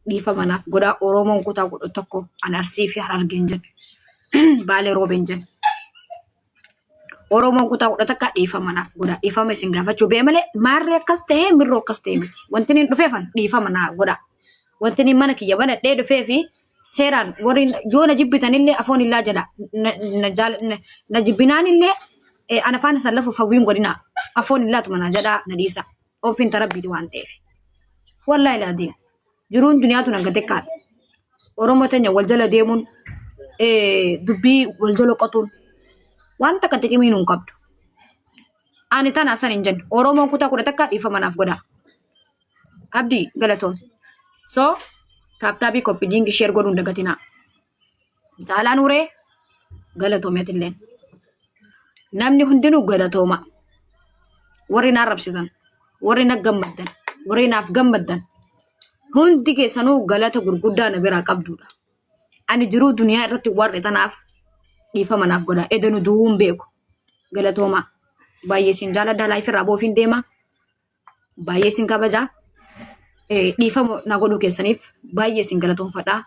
Dhiifama naaf godhaa Oromoon kutaa 11 an Arsii fi Harargeen jenne. Baalee Roobeen jenne. Oromoon kutaa 11 dhiifama naaf godhaa. Dhiifama isin gaafachuu bee malee maarree akkas ta'ee mirroo akkas ta'e miti. Wanti inni dhufeefan dhiifama naa godhaa. Wanti inni mana kiyya banadhee dhufee fi seeraan warri yoo na jibbitanillee afoon illaa jedha. Na, na, jaal- na, na jibbinaanillee eh, ana faana san lafuuf hawwiin godhinaa. Afoon illaatuma na jedhaa na dhiisa. Ofiin tarabbiiti waan ta'eef. Wallaahi laatiin. Jiruun duniyaa tun hanga xiqqaadha. Oromoo teenya wal jala deemuun dubbii wal jala qotuun waan takka xiqimii nuun qabdu. Ani tana san hin jenne. Oromoon kutaa 11 dhiifama naaf godhaa. Abdii galatoon. So taaptaabii koppii liinkii sheer godhuun dagatinaa. Caalaa Nuuree galatoomi atilleen. Namni hundinuu galatooma. Warri na arrabsitan, warri na gammaddan, warri naaf gammaddan hundi keessanuu galata gurguddaa na biraa qabduudha. Ani jiruu duniyaa irratti warri tanaaf dhiifama naaf godha. Edanu du'uu hin beeku. Galatooma. Baay'ee isin jaaladha. Laayif irraa boofiin deema. Baay'ee isin kabaja. Dhiifama na godhuu keessaniif baay'ee isin galatoomfadha.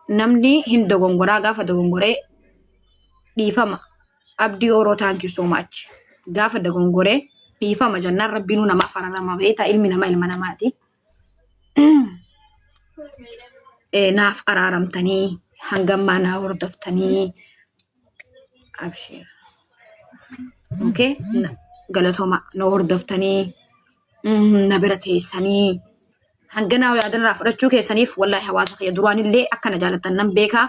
Namni hin dogongoraa gaafa dogongoree dhiifama. Abdii Oroo thank you so much. Gaafa dogongoree dhiifama jennaan rabbiinuu namaaf araarama beektaa ilmi namaa ilma namaati. Naaf araaramtanii hangammaa naa hordoftanii abshiir. Okay? Galatooma na hordoftanii na bira teessanii hanganaa yaadanirraa fudhachuu keessaniif wallaahi hawaasa kiyya duraanillee akka na jaalattan nan beekaa.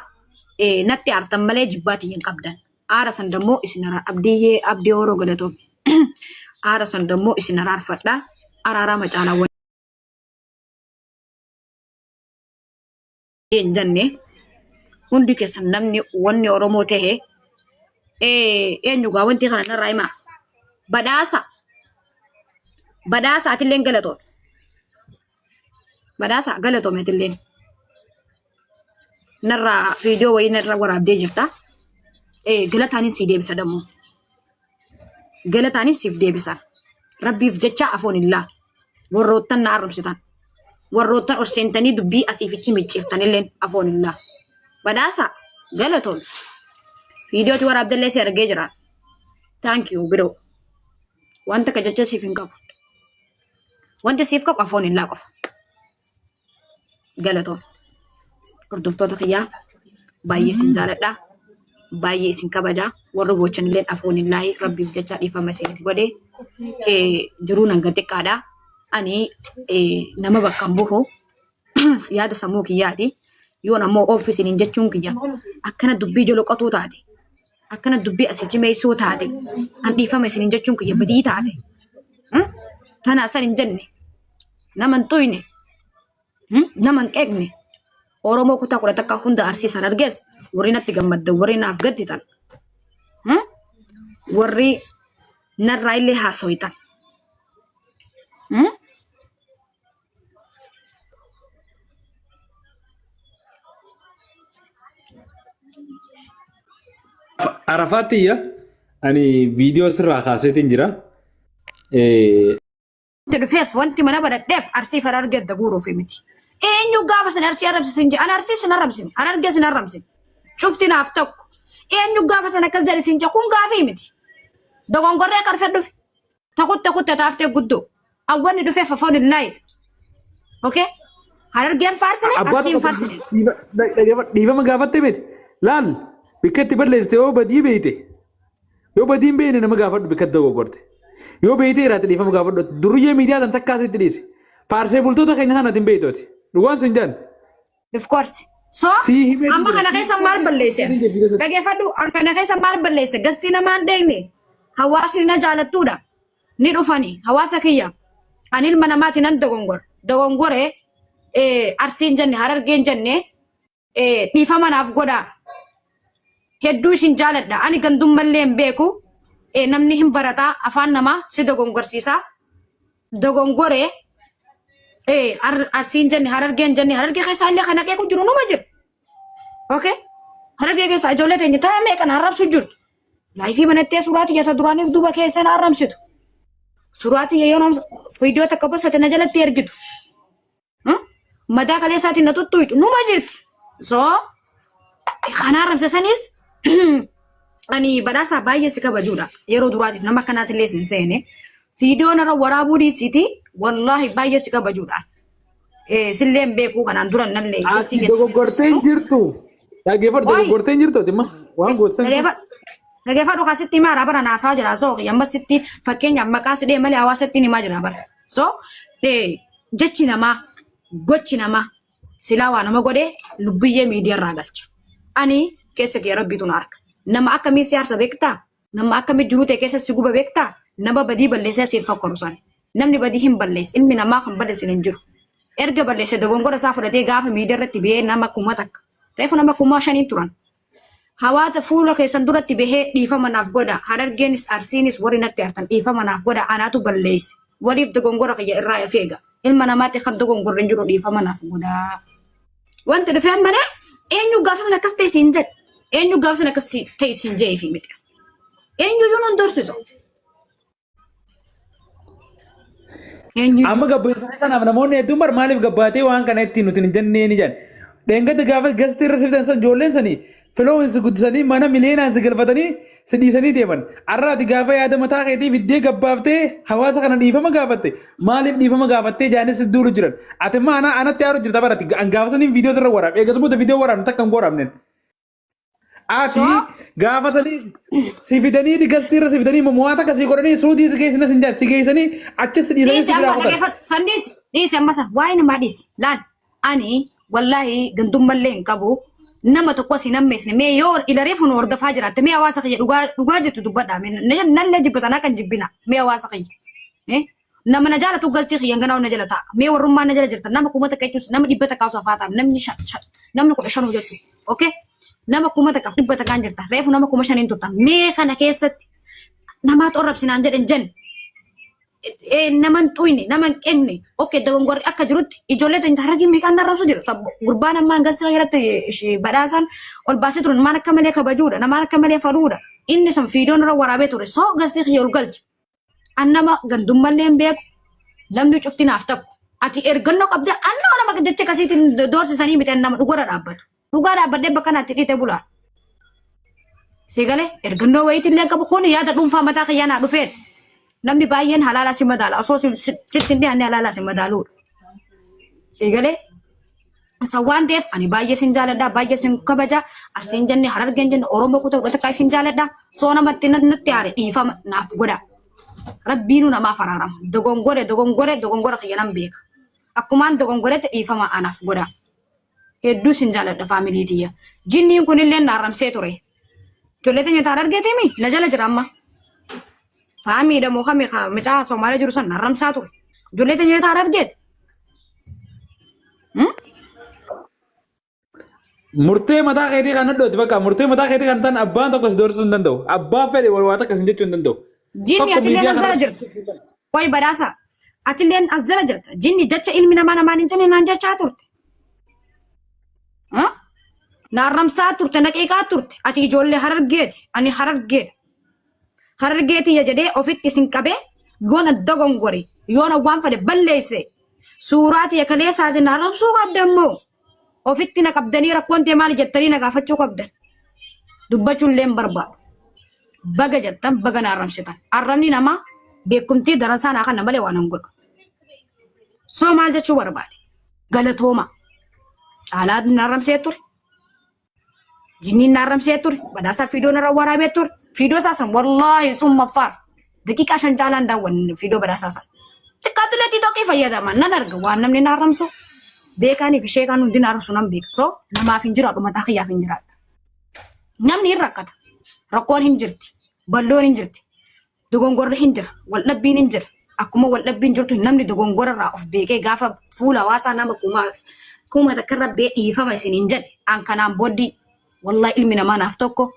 Natti aartan malee jibbaatii hin qabdan. Aara san dammoo isin araa abdiyyee abdii horoo galatoom. Aara san dammoo isin araarfadha. Araaraa macaalaa hin jenne hundi keessan namni wanni Oromoo ta'e eenyu gaa wanti kana narraa himaa. Badhaasa badhaasa atilleen galatoom. Badhaasa galatoom atilleen. Narraa viidiyoo wayii narra waraabdee jirta. Galataanin sii deebisa dammoo. Galataanin siif deebisa. Rabbiif jecha afoon illaa. Warroottan na arrabsitan. Warroottan ol seentanii dubbii asiifichi micciirtanilleen afoon illaa. Badhaasa galatoon. Viidiyooti waraabdellee si argee jira. Thank you bro. Wanta akka jecha siif hin qabu. Wanti siif qabu afoon illaa qofa. Galatoon. Hordoftoota kiyyaa baay'ee isin jaaladha. Baay'ee isin kabaja. Warri boochan illee afoon illaahi rabbiif jecha dhiifama isiniif godhe. Jiruun hanga xiqqaadha. Ani nama bakka hin bu'u. Yaada sammuu kiyyaati. Yoon ammoo of isiniin jechuun kiyya akkana dubbii jala qotuu taate. Akkana dubbii asii cimeessuu taate. An dhiifama isiniin jechuun kiyya badii taate. Tana san hin jenne. Nama hin tuyne. Nama hin qeeqne. Oromoo kutaa 11 hunda Arsii san argees warri natti gammaddan warri naaf gadditan warri narraa illee haasoytan. Arafaatti iyya ani viidiyoo sirraa kaaseetiin jira. Wanti dhufeef wanti mana banadheef arsii fara argee adda guuruuf miti. Eenyu gaafa sin arsii arrabsisin jedhe an arsii sin arrabsine an argee sin arrabsine. Cufti naaf tokko. Eenyu gaafa san akkas jedhe sin jedhe kun gaafii miti. Dogongorree akka dhufe dhufe. Takutte kutte taaftee guddoo. Awwanni dhufeef afoon illaayi. Okay? Harargeen faarsine Abbaa arsiin tokko faarsine. dhiifama gaafatte miti. Laal bikka itti balleessite yoo badii beeyte. Yoo badii hin beekne nama gaafadhu bikka itti dogoggorte. Yoo beeyte jiraate dhiifama gaafadhu. Duruyyee miidiyaa tan takkaa sitti dhiise. Faarsee bultoota keenya kana ati hin beektu ati. Dhugaan sin jaan. Of course. So, Sii himee amma jira. kana keessa maal balleesse? Dhageeffadhu, an kana keessa maal balleesse? Gastii namaa hin dheekne. Hawaasni na jaalattuudha. Ni dhufani. Hawaasa kiyya. Ani ilma namaati nan dogongora. Dogongore arsiin jenne, harargeen jenne dhiifama naaf godhaa. Hedduu isin jaaladha. Ani gandummallee hin beeku. Namni hin barataa afaan namaa si dogongorsiisa. Dogongore arsiin jenne harargeen jenne harargee keessaa illee kan haqeeku jiru numa jira. Okay? Harargee keessaa ijoollee teenya tana meeqan arrabsu jirtu. Laayifii manattee suuraa tiyya ta duraaniif duuba keessa na arrabsitu. Suuraa tiyya yeroo viidiyoo takka posate na jalatti ergitu. Madaa kaleessaatiin na tuttuuytu numa jirti. So kanaa ramsa sanis ani badhaasaa baay'ee si kabajuudha. Yeroo duraatiif nama akkanaatillee sin seene. Viidiyoo narra waraabuu dhiisiiti wallaahi baay'ee si kabajuudha. Sillee hin beeku kanaan dura nallee Ati dogoggortee hin jirtu. Dhaggeeffadhu Oi. dogoggortee hin jirtu ati amma waan gootan. Dhageeffadhu kaasitti himaa bara naasaa jira. So amma sitti fakkeenyaaf maqaa sidhee malee hawaasatti himaa jira bara. So jechi namaa gochi namaa silaa waa nama godhee lubbiyyee miidiyaa irraa galcha. Ani keessa kee rabbiitu na arga. Nama akkamii si aarsa beektaa? Nama akkamii jiruu ta'e keessa si guba beektaa? Nama badii balleessee si hin fakkaru sana. Namni badii hin balleesse. Ilmi namaa kan balleessu hin jiru. Erga balleesse dogongora isaa fudhatee gaafa miidiyaa irratti ba'ee nama 1000. Reefu nama 5000 turan. Hawaasa fuula keessan duratti bahee dhiifama naaf godha. Harargeenis Arsiinis warri natti artan dhiifama naaf godha. Anaatu balleesse. Waliif dogongora kiyya irraa of eega. Ilma namaatti kan dogongorri hin jiru dhiifama naaf godha. Wanti dhufeen malee eenyu gaafa sana akkas ta'e siin jedhe. Eenyu gaafa sana akkas ta'e siin jedhee fi miti. Eenyuyyuu nun dorsisu. Eenyuyyuu. Amma gabbaatee kanaaf namoonni hedduun bar maaliif gabbaatee waan kana ittiin nuti hin jennee ni jedhan. Dheengadda gaafa gastii irra siftan san ijoolleen sanii filoon si guddisanii mana miliyoonaan si galfatanii si dhiisanii deeman. Har'aati gaafa yaada mataa keetii fiddee gabbaaftee hawaasa kana dhiifama gaafatte maaliif dhiifama gaafattee jaanis si duulu jiran. Ati immoo ana anatti aaru jirta barati an gaafa saniin viidiyoo sirra waraab eegas booda viidiyoo waraabne takka hin waraabnen. Ati So gaafa sanii si fidanii gastii irra si fidanii mo'aa takka si godhanii suudii si geessina sin jaal si geessanii achis si dhiisanii dhiisi si biraa amma kutan. dhageeffadhu. San dhiisi. Dhiisi amma san. Waa'ee namaa dhiisi. Laal. Ani wallaahi gandummallee hin qabu. Nama tokko si nammeessine mee yoo ilaree funu hordofaa jiraatte mee hawaasa kiyya dhugaa dhugaa jirtu dubbadhaa. Mee nallee jibbatan akka hin jibbina mee hawaasa kiyya. Eh? Nama na jaalatu galtii kiyya ganaa na jala ta'a. Mee warrummaa na jala jirtan nama 1000 jechuus nama 100 osoo afaa ta'a namni namni 15 jechuudha. Okay? Nama 1100 jirta. Reefu nama 5000 turta. Mee kana keessatti namaatu arrabsinaan jedhan jenne. Nama hin xuyne nama hin qeeqne okay dogongorri akka jirutti ijoollee teenya harargee meeqaan arrabsu jira gurbaan ammaan gastii irratti badhaasaan ol baasee ture namaan akka malee kabajuudha namaan akka malee faluudha inni sun fiidoon irra waraabee ture so gastii kiyya ol galche an nama gandummallee hin beeku namni cufti naaf takku ati ergannoo qabda annoo nama jecha akkasiitiin doorsisanii miti an nama dhugarra dhaabbatu dhugaa dhaabbadhee bakka naatti dhiite bulaa. Sigalee ergannoo wayiitillee qabu kun yaada dhuunfaa mataa kiyyaa naa dhufeen. Namni baay'een halaalaa si madaala osoo sitti hin dhiyaanne halaalaa si madaaluudha. Sigalee isa waan ta'eef ani baay'ee sin jaaladha baay'ee sin kabaja Arsiin jenne Harargeen jenne Oromoo kutaa kudha takkaa sin jaaladha soo namatti natti aare dhiifama naaf godha. Rabbiinuu namaaf araarama. Dogongore dogongore dogongora kiyya nan beeka. Akkumaan dogongoretti dhiifama anaaf godha. Hedduu sin jaaladha faamilii tiyya. Jinniin kunillee na arramsee ture. Ijoollee teenya taan argeetimi na jala jira amma. Faamiidha moo kami ka mucaa Somaalee jiru san na arramsaa ture. Ijoollee teenya taan argeete. Murtee mataa keetii kan hadhooti bakka murtee mataa keetii kan ta'an abbaan tokko si doorsisuu hin danda'u. Abbaan fedhe wal waa takka sin jechuu hin danda'u. Jinni Tokko atilleen miidiyaa as jala kanarratti jirta. Qoy badhaasa. Atilleen as jala jirta. Jinni jecha ilmi namaa namaan hin jenne naan jechaa turte. Ha? Na arramsaa turte, na qeeqaa turte. Ati ijoollee Harargeeti. Ani Harargeedha. Harargeetiyya jedhee ofitti isin qabee yoona dogongore, yoona waan fedhe balleesse. Suuraa tiyya kaleessaatiin na arrabsuu qabda immoo. Ofitti na qabdanii rakkoon tee maali jettanii na gaafachuu qabdan. Dubbachuu illee hin barbaadu. Baga jettan baga na arrabsitan. Arrabni namaa beekumtii daransaa naa kanna malee waan hin godhu. So maal jechuu barbaade? Galatooma. Caalaa na arrabsee ture. Jinniin na arrabsee ture. Badhaasa fiidoo narra waraabee ture. Fiidoo isaa san wallaahi sun maffaar. Daqiiqaa 5 caalaan daawwanne fiidoo badhaasaa san. Xiqqaatullee tiitookii fayyadama nan arga waan namni na arrabsu. Beekaanii fi sheekaan hundi na arrabsu nan beeka. So namaaf hin jiraadhu mataa kiyyaaf hin jiraadhu. Namni hin rakkata. Rakkoon hin jirti. Balloon hin jirti. Dogongorri hin jira. Waldhabbiin hin jira. Akkuma waldhabbiin jirtu namni dogongora irraa of beekee gaafa fuula hawaasaa nama 1000 irra bee dhiifama isin hin jedhe. An kanaan booddee wallahi ilmi namaa naaf tokko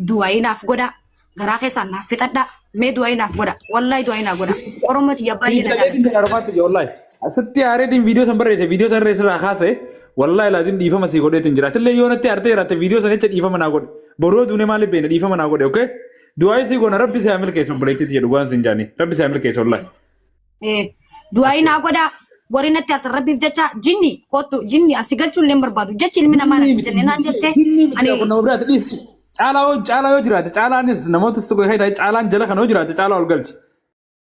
du'aayii naaf godhaa. Garaa keessaan naaf fixadhaa. Mee du'aayii naaf godhaa. Wallahi du'aayii naaf godhaa. Oromoo tiyya baay'ee na jaalladha. Dhiifama jedha Arfaatti jira wallahi. Asitti aareetiin viidiyoo san barreesse viidiyoo san irra irraa kaase wallahi laazim dhiifama sii godheetiin jira. Atillee yoo natti aartee jiraatte viidiyoo san jecha dhiifama naa godhe. Boroo duune maaliif beekna dhiifama naa godhe okay? Du'aayii sii goona rabbi si haa milkeessu obboleettiitti jedhu waan sin jaanii rabbi si haa milkeessu wallahi. Du'aayii naa godhaa. Warri natti hartan rabbiif jecha jinni kottu jinni asi galchuu illee hin barbaadu. Jechi ilmi namaa na jenne naan jette Jinni miti ani kun nama biraati dhiisi. Caalaa yoo jiraate caalaanis namoota tokko caalaan jala kana yoo jiraate caalaa ol galchi.